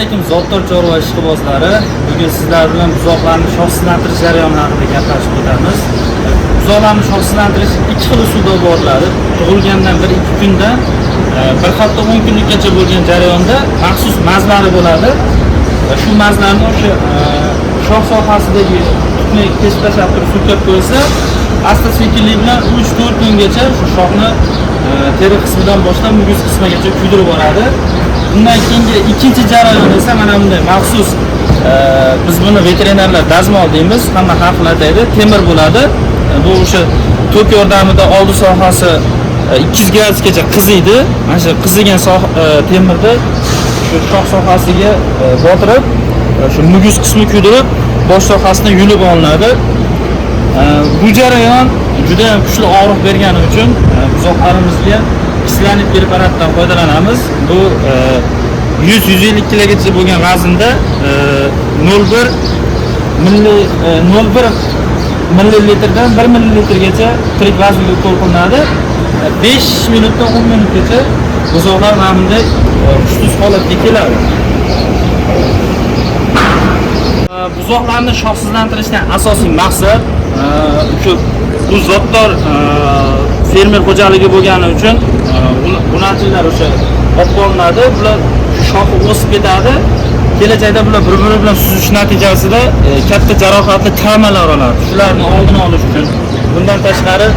Alaykum zotdor chorva ishqibozlari. Bugun sizlar bilan buzoqlarni shoxsizlantirish jarayoni haqida gaplashib o'tamiz. Buzoqlarni shoxsizlantirish ikki xil usulda boriladi. Tug'ilgandan 1-2 kunda, bir hafta 10 kunlikgacha bo'lgan jarayonda maxsus mazlari bo'ladi. Shu mazlarni o'sha shox sohasidagi tutni kesib tashlab turib surkab qo'yilsa, asta sekinlik bilan 3-4 kungacha shu shoxni teri qismidan boshlab muguz qismigacha kuydirib boradi. Bundan keyingi ikkinchi jarayon esa mana bunday maxsus, biz buni veterinarlar dazmol deymiz, hamma har xil ataydi, temir bo'ladi. Bu o'sha tok yordamida oldi sohasi 200 gradusgacha qiziydi. Mana shu qizigan temirni shu shox sohasiga botirib, shu muguz qismi kuydirib, bosh sohasini yulib olinadi. Bu jarayon juda ham kuchli og'riq bergani uchun buzoqlarimizga kislanib preparatdan foydalanamiz. Bu 100-150 kilogacha bo'lgan vaznda 0,1 millilitrdan 1 millilitrgacha tirik vaznga ukol qilinadi. 5 minutdan 10 minutgacha buzoqlar mana bunday hushsiz holatga keladi. Buzoqlarni shoxsizlantirishdan asosiy maqsad shu bu zotdor fermer xo'jaligi bo'lgani uchun bunachilar o'sha olib qolinadi. Bular shoxi o'sib ketadi. Kelajakda bular bir-biri bilan suzish natijasida katta jarohatli travmalar oladi. Shularni oldini olish uchun bundan tashqari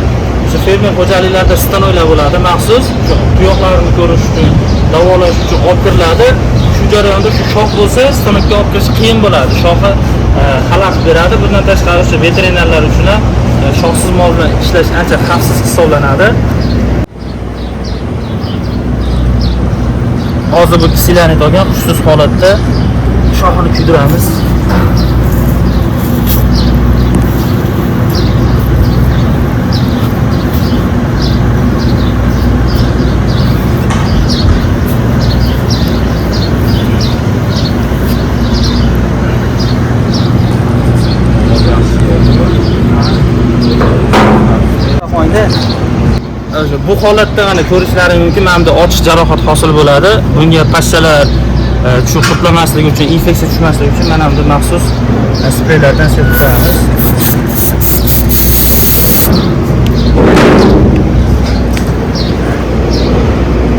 o'sha fermer xo'jaliklarida stanoylar bo'ladi, maxsus shu tuyoqlarni ko'rish uchun, davolash uchun olib kiriladi. Shu jarayonda shu shox bo'lsa, stanokka olib kirish qiyin bo'ladi. Shoxi xalaqit beradi. Bundan tashqari o'sha veterinarlar uchun ham shoxsiz mol bilan ishlash ancha xavfsiz hisoblanadi. Hozir bu kisilarni olgan hushsiz holatda shoxini kuydiramiz. Bu holatda mana ko'rishlari mumkin, mana bunda ochiq jarohat hosil bo'ladi. Bunga pashshalar shu qurtlamasligi uchun, infeksiya tushmasligi uchun mana bunda maxsus spreylardan sepib qo'yamiz.